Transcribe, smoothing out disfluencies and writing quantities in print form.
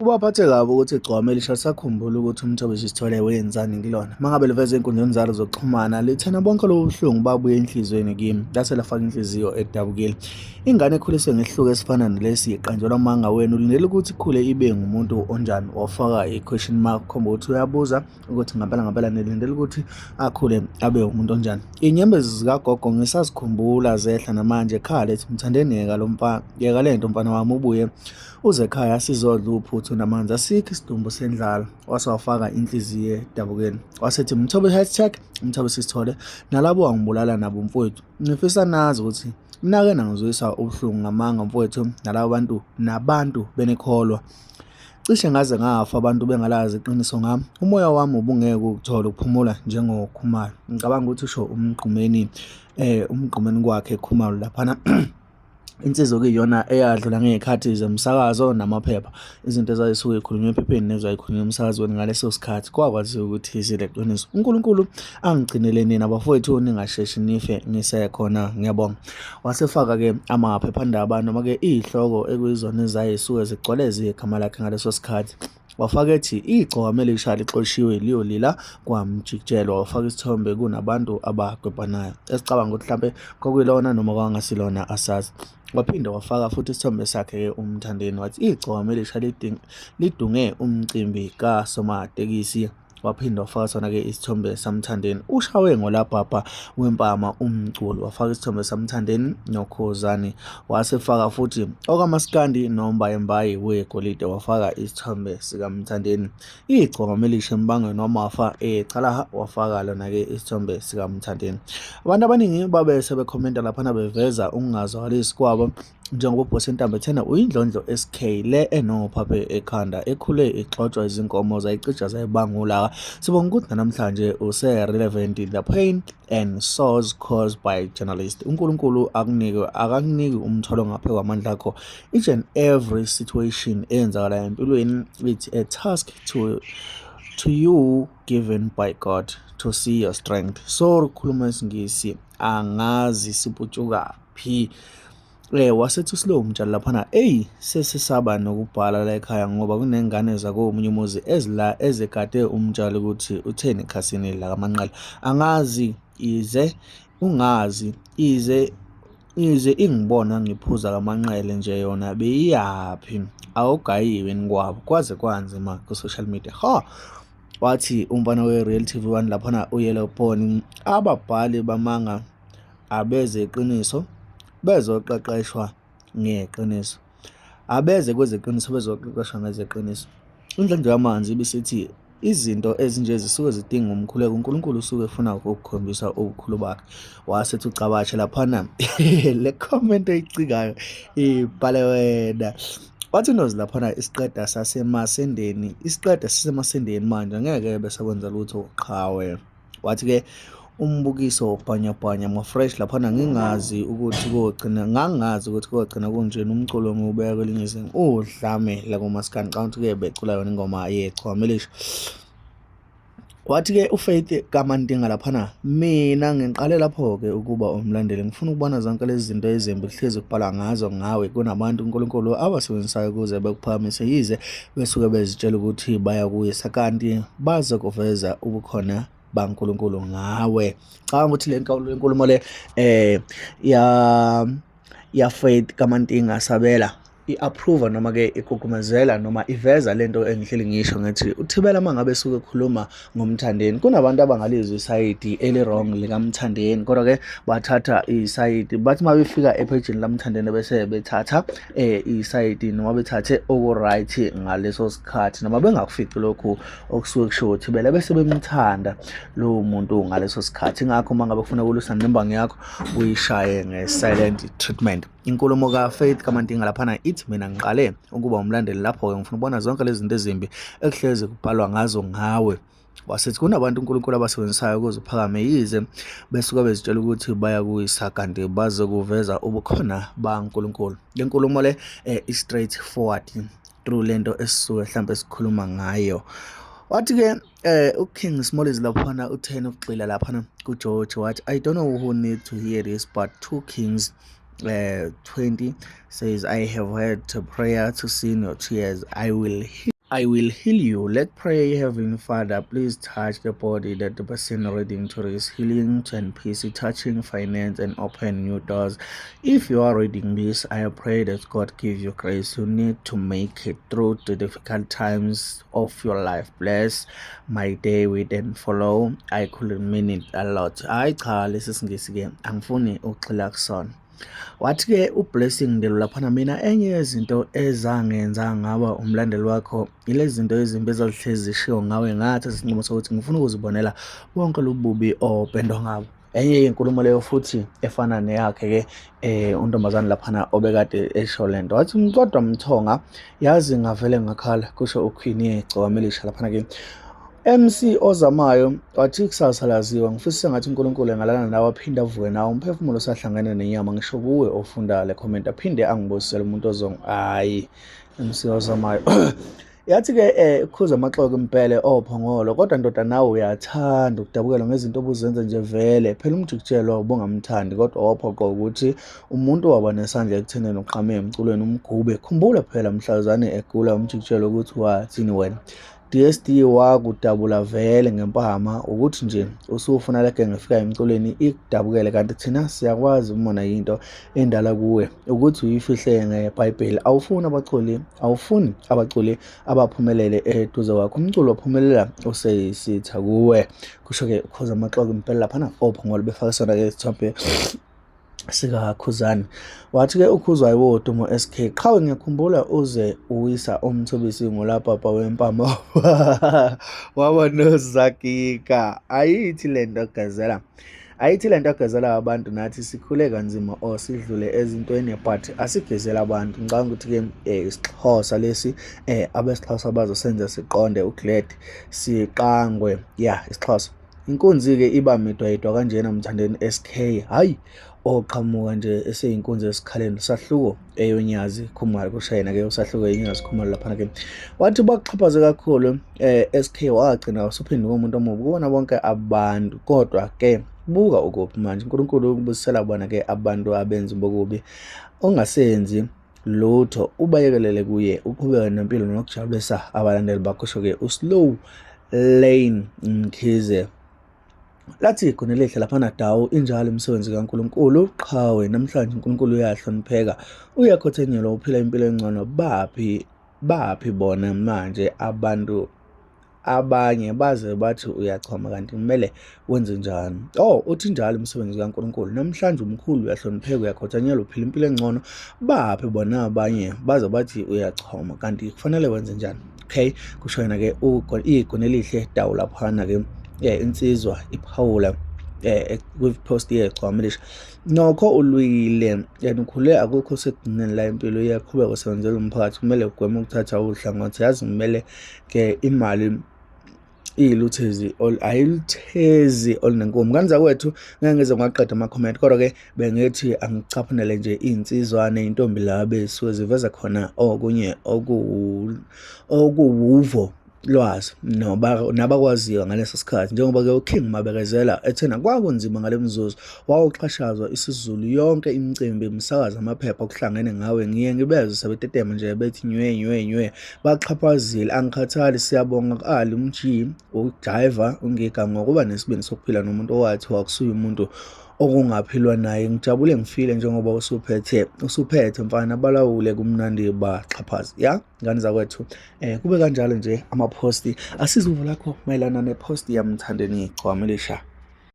Kubaphathe kabi ukuthi igcwama elisha lisakhumbula ukuthi uMthobisi Sithole wenzani kulona. Mangabe liveza ey'nkundleni zalo zokuxhumana lithena bonke lobu buhlungu babuye enhliziyweni kimi, lase lafaka inhliziyo edabukile. Ingane ekhuliswe ngesihluku esifana nalesi iqanjelwa amanga wena ulindele ukuthi ikhule ibe ngumuntu onjani? Wafaka i-question mark khomba ukuthi uyabuza ukuthi ngampela ngampela nilindele ukuthi akhule abe umuntu onjani. Iy'nyembezi zikagogo ngisazikhumbula zehla namanje ekhala ethi Mthandeni yeka lo mfana, yeka le nto mfana wami ubuye Uze ekhaya sizodla uphuthu namanzi asikho isidumbu sendlala wase wafaka inhliziyo edabukeni wasethi Mthobe hashtag Mthobe Sithole nalabo wangibulala nabo mfowethu ngifisa nazi ukuthi nake nangizwisa ubuhlungu ngamanga mfowethu nalabo bantu nabantu benikholwa cishe ngaze ngafa abantu bengalazi iqiniso ngami umoya wami ubungeke ukuthole ukuphumula njengoKhumalo ngicabanga ukuthi usho umgqumeni umgqumeni kwakhe Khumalo laphana. Insizwa okuyiyona eyadlula ngey'khathi zemsakazo namaphepha, izinto ezayisuke y'khulunywa ephepheni nezayikhulunywa emsakazweni ngaleso sikhathi kwakwaziwa ukuthi zileqiniso. UNkulunkulu angigcinele nina bafowethu ningasheshi nife ngisekhona ngiyabonga. Wasefaka-ke amaphephandaba noma-ke iy'hloko ekuyizona ezayisuke zigcwele zigama lakhe ngaleso sikhathi. Wafaka ethi igcokama elisha lixoshiwe liyolila kwamjikijelwa wafaka isithombe kunabantu abagwebhanayo esicabanga ukuthi mhlampe kwakuyilona noma kwangasilona asazi. Waphinde wafaka futhi isithombe sakhe-ke uMthandeni wathi igcokama elisha lidunge umcimbi kasomatekisi. Waphinde wafaka sona-ke isithombe saMthandeni ushawe ngolabhabha wempama umculi wafaka isithombe saMthandeni noKhuzani wasefaka futhi okamaskandi nombayimbayi wegolide wafaka isithombe sikaMthandeni igcokama elisha embangweni wamafa echalaha wafaka lona-ke isithombe sikaMthandeni. Abantu abaningi babe sebekhomenta laphana beveza ukungazwakalisi kwabo njengoba uBoss Ntambo ethena uyindlondlo SK le enophaphe ekhanda ekhule igxotshwa izinkomo zayicija zayibanga ulaka. Sibonga ukuthi namhlanje use-relevant the pain and sores caused by journalist. UNkulunkulu akunike akakuniki umthwalo ngaphe kwamandla akho. Each and every situation eyenzakalayo empilweni it's a task to you given by God to see your strength. Sorry ukukhuluma isiNgisi angazi siputshuka phi. Wasethi uSlow Mtshali laphana, eyi sesisaba nokubhala la ekhaya ngoba kunengane zakomunye umuzi ezila ezigade uMtshali ukuthi utheni ekhasini lakaManqele. Angazi ize ungazi ize ize ingibona ngiphuza kaManqele nje yona beyiyaphi awugayiwe yini kwabo kwaze kwanzima ku-social media. Ha! Wathi umfana we-Real TV One laphana uYellow Pony ababhali bamanga abeze iqiniso bezoqeqeshwa ngeqiniso. Abeze kwezeqiniso bezoqeqeshwa ngezeqiniso. Indlondlo yamanzi ibisithi izinto ezinje zisuke zidinga umkhuleko, uNkulunkulu usuke efuna ukukukhombisa ubukhulu bakhe. Wasethi uCabatshe laphana le comment oyicikayo ibhale wena. Wathi uNozi laphana isiqeda sasemasendeni, isiqeda sisemasendeni manje angeke besakwenza lutho qhawe. Wathi-ke umbukiso bhanyabhanya ma-fresh laphana ngingazi ukuthi kogcina ngangazi ukuthi kogcina kunjena umculo ngiwubeka kwelinye izinga udlame lakomaskandi cabanga ukuthi-ke becula yona ingoma yechwama elisha. Wathi-ke uFaith kaMantinga laphana mina ngiqale lapho-ke ukuba umlandeli ngifuna ukubona zonke lezi zinto ezimbi kuhlezi kubhalwa ngazo ngawe kunabantu uNkulunkulu abasebenzisayo ukuze bekuphakamise yize besuke bezitshela ukuthi bayakuyisa kanti bazokuveza ubukhona baNkulunkulu ngawe. Cabanga ukuthi le nkulumo le ya ya Faith kaMantinga Sabela i-approve noma ke igqugqumezela noma iveza lento engihleli ngisho ngithi uThibela uma ngabe esuke ekhuluma ngoMthandeni kunabantu abangalizwa isayidi eli-wrong likaMthandeni kodwa ke bathatha isayidi bathi uma befika ephejini laMthandeni bese bethatha isayidi noma bethathe oku-right ngaleso sikhathi noma bengakufici lokhu okusuke kushiwo uThibela bese bemthanda lowo muntu ngaleso sikhathi. Ingakho uma ngabe kufuna ukulwisana nembangi yakho uyishaye nge-silent treatment. Inkulumo kaFaith kaMantinga laphana ithi mina ngiqale ukuba umlandeli lapho-ke ngifuna ukubona zonke lezi zinto ezimbi ekuhlezi kubhalwa ngazo ngawe. Wasethi kunabantu uNkulunkulu abasebenzisayo ukuze uphakame yize besuke bezitshela ukuthi bayakuyisa kanti bazokuveza ubukhona baNkulunkulu. Le nkulumo le i-straight forward through lento esisuke mhlampe sikhuluma ngayo. Wathi-ke uKing Smallys laphana uthena ukugxila laphana kuGeorge wathi I don't know who need to hear this but 2 Kings 20 says I have heard a prayer to see your tears I will heal. I will heal you. Let pray, Heavenly Father, please touch the body that the person reading to this healing and peace, touching finance and open new doors. If you are reading this, I pray that God give you grace. You need to make it through the difficult times of your life. Bless my day with and follow. I couldn't mean it a lot. Hayi cha, lesi siNgisi ke angifuni ukugxila kusona. Wathi-ke uBlessing Ndelo laphana, mina enye yezinto ezangenza ngaba umlandeli wakho ilezi zinto ezimbi ezazihlezi zishiwo ngawe, ngathi isinqumo sokuthi ngifuna ukuzibonela bonke lobubi opendwa ngabo. Enye yenkulumo leyo futhi efana neyakhe-ke untombazane laphana obekade esho lento, wathi kodwa Mthonga yazi ngavele ngakhala, kusho uQueen yegcokama elisha laphana-ke. MC Ozamayo wathi kusasa laziwa, ngifisa sengathi uNkulunkulu engalala nawe aphinde avuke nawe umphefumulo osahlangene nenyama, ngisho kuwe ofunda le comment aphinde angibusisele umuntu ozong hayi MC Ozamayo. Yathi-ke khuza amaxoki impele ophongolo, kodwa ndoda nawe uyathanda ukudabukelwa ngezinto obuzenza nje vele phela umjikijelwa ubungamthandi kodwa waphoqwa ukuthi umuntu waba nesandla ekuthenini uqhame emculweni umgube. Khumbula phela mhlazane egula umjikijelwa ukuthi wathini wena. DSD wakudabula vele ngempama ukuthi nje usufuna le genge efika emculweni ikudabukele, kanti thina siyakwazi umona yinto endala kuwe ukuthi uyifihle ngeBhayibheli. Awufuni abaculi, awufuni abaculi abaphumelele eduze kwakho, umculo ophumelela useyisitha kuwe, kusho-ke ukhoza amaxoki impela laphana ophongolo befake sona-ke isithombe sikaKhuzani. Wathi-ke uKhuzwayo wodumo SK, qhawe ngiyakhumbula uze uwisa uMthobisi ngolapapa wempama waba nozakika. Ayithi lento gazela, ayithi lento gazela abantu, nathi sikhule kanzima or sidlule ezintweni but asigezela abantu. Ngicabanga ukuthi-ke isiXhosa lesi abesiXhosa bazosenza siqonde uGlad siqangwe ya isiXhosa. Inkunzi-ke iba midwayidwa kanjena Mthandeni SK, hhayi oqhamuka nje eseyinkunzi esikhaleni Sahluko eyonyazi Khumalo, kusho yena-ke uSahluko eyonyazi Khumalo laphana-ke. Wathi bakuxhaphaze kakhulu SK, wagcina usuphenduka umuntu omubi kubona bonke abantu, kodwa-ke buka ukuphi manje, uNkulunkulu ukubusisela bona-ke abantu abenzi bokubi, ongasenzi lutho ubayekelele kuye, uqhubeke nempilo nokujabulisa abalandeli bakho, kusho-ke uSlow Lane Mkhize. Lathi igone lihle laphana dawu, injalo imisebenzi kaNkulunkulu qhawe, namhlanje uNkulunkulu uyahlonipheka, uyakhothenelwa, uphila impilo engcono. Baphi baphi bona manje abantu abanye baze bathi uyachoma, kanti kumele wenze njani? Oh, uthi njalo umsebenzi kaNkulunkulu, namhlanje umkhulu uyahlonipheka, uyakhothanyelwa, uphila impilo engcono. Baphi bona abanye baze bathi uyachoma, kanti kufanele wenze njani? Okay, kusho yena-ke igone elihle dawu laphana-ke insizwa iphawula kwi-post yegcwama elisha. Nokho ulwile yena ukhule akukho sekugcineni la impilo iyaqhubeka usebenzela umphakathi, kumele ugweme ukuthatha uhlangothi. Yazi kumele ke imali iyiluthezi ayiluthezi olunenkomo kanti zakwethu, ngeke ngize ngwaqeda ama-comment, kodwa-ke bengithi angicaphunele nje iy'nsizwa ney'ntombi la besuke ziveza khona okunye okuwuvo lwazi nabakwaziyo ngaleso sikhathi, njengoba-ke uKing Mabekezela ethena kwakunzima ngale mzuzu wawuxhashazwa isiZulu yonke imicimbi imsakazo amaphepha okuhlangene ngawe, ngiye ngibezwe sebetetema nje bethi nywe nywe nywe baxhaphazile angikhathali. Siyabonga ku-Ali umG uJaiva uNgiga ngokuba nesibindi sokuphila nomuntu owathi wakusuye umuntu okungaphilwa naye. Ngijabule ngifile njengoba usuphethe usuphethe mfana, balawule kumnandi baxhaphaze ya ngane zakwethu. Kube kanjalo nje amaphosti asiza uvo lakho mayelana neposti yaMthandeni Gcwama Elisha.